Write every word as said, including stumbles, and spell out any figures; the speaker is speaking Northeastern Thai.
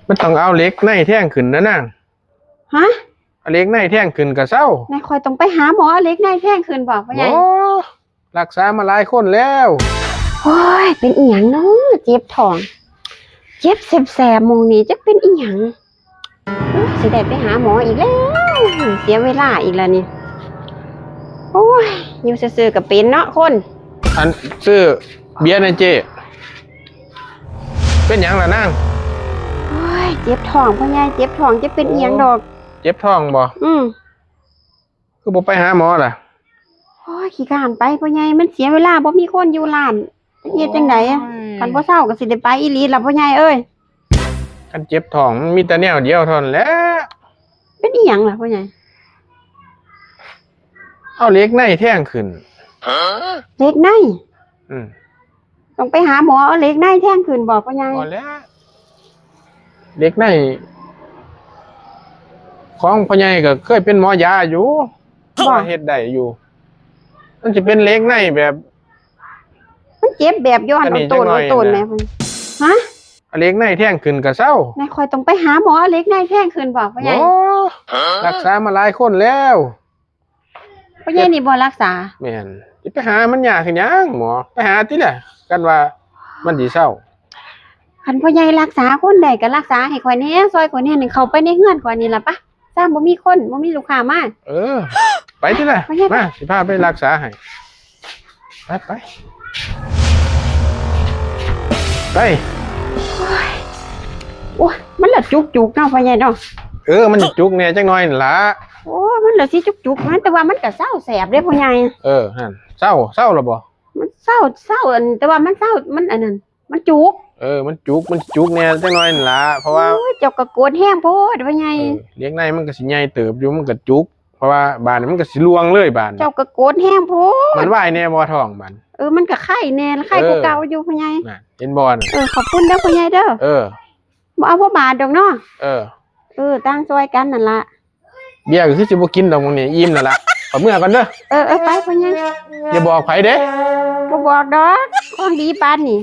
มันต้องเอาเหล็กในแทงขึ้นนะนาง ฮะ เอาเหล็กในแทงขึ้นก็เซา นายคอยต้องไปหาหมอเอาเหล็กในแทงขึ้นบ่ พ่อใหญ่ บ่ รักษามาหลายคนแล้ว โอ้ย เป็นอีหยังเนาะ เจ็บท้อง เจ็บแสบๆ หม่องนี้ จักเป็นอีหยัง โอ้ย สิได้ไปหาหมออีกแล้ว เสียเวลาอีกแล้วนี่ โอ้ย อยู่ซื่อๆ ก็เป็นเนาะคน อัน ซื้อเบียร์หน่อยเจ้ เป็นหยังล่ะนาง โอ้ย เจ็บท้องพ่อใหญ่ เจ็บท้อง จะเป็นอีหยังดอก เจ็บท้องบ่ อืม คือบ่ไปหาหมอล่ะ โอ้ย ขี้คร้านไปพ่อใหญ่ มันเสียเวลา บ่มีคนอยู่ร้าน จะเฮ็ดจั่งใดอะ โอ้ย คันบ่เซาก็สิได้ไปอีหลีล่ะพ่อใหญ่เอ้ย คันเจ็บท้องมันมีแต่แนวเดียวเท่านั้นแหละ เป็นอีหยังล่ะพ่อใหญ่ เอาเหล็กในแทงขึ้น เหล็กใน อืม ต้องไปหาหมอเอาเหล็กในแทงขึ้นบ่พ่อใหญ่ บ่แล้ว เหล็กใน ของพ่อใหญ่ก็เคยเป็นหมอยาอยู่ บ่ ว่าเฮ็ดได้อยู่ มันสิเป็นเหล็กในแบบ มันเจ็บแบบอยู่หั่น อันนี้ เอาต้น จักหน่อย เอาต้น นะ แหม ฮะ เอาเหล็กในแทงขึ้นก็เซา นายคอยต้องไปหาหมอเอาเหล็กในแทงขึ้นบ่พ่อใหญ่ บ่ รักษามาหลายคนแล้ว พ่อใหญ่นี่บ่รักษา แม่น สิไปหามันยากคือหยังหมอ ไปหาติล่ะ กันว่ามันสิเซา คันพ่อใหญ่รักษาคนได้ก็รักษาให้ข่อยแหน่ ซอยข่อยแหน่ นี่เข้าไปในเฮือนข่อยนี่ล่ะปะ ซ้ำบ่มีคน บ่มีลูกค้ามา เออ ไปติล่ะ พ่อใหญ่ มา สิพาไปรักษาให้ ไป ไป ไป โอ้ย มันละจุกๆ เนาะพ่อใหญ่เนาะ เออ มันจุกแหน่จักหน่อยนั่นล่ะ โอ้ มันละสิจุกๆ มัน แต่ว่ามันก็เซาแสบเด้พ่อใหญ่ เออ หั่น เซา เซาแล้วบ่ มันเซา เซาอัน แต่ว่ามันเซา มันอันนั้น มันจุก เออ มันจุก มันจุกแหน่จักหน่อยนั่นล่ะ เพราะว่า โอ้ย เจ้าก็โกนแฮงโพดพ่อใหญ่ เออ เหล็กในมันก็สิใหญ่เติบอยู่ มันก็จุก เพราะว่าบาดนี้มันก็สิล่วงเลยบาดนี้ เจ้าก็โกนแฮงโพด มันวายแหน่บ่ท้องบาด เออ มันก็ไข้แหน่ ไข้กว่า เออ เก่าอยู่พ่อใหญ่ น่ะ เห็นบ่น่ะ เออ ขอบคุณเด้อพ่อใหญ่เด้อ เออ บ่เอาบ่บาดดอกเนาะ เออ เออ ต่างซอยกันนั่นล่ะ เบียร์ก็คือสิบ่กินดอกมื้อนี้ อิ่มแล้วล่ะ ขอเมือก่อนเด้อ เออ เออ ไปพ่อใหญ่ อย่าบอกไผเด้ บ่บอกดอก ของดีปานนี้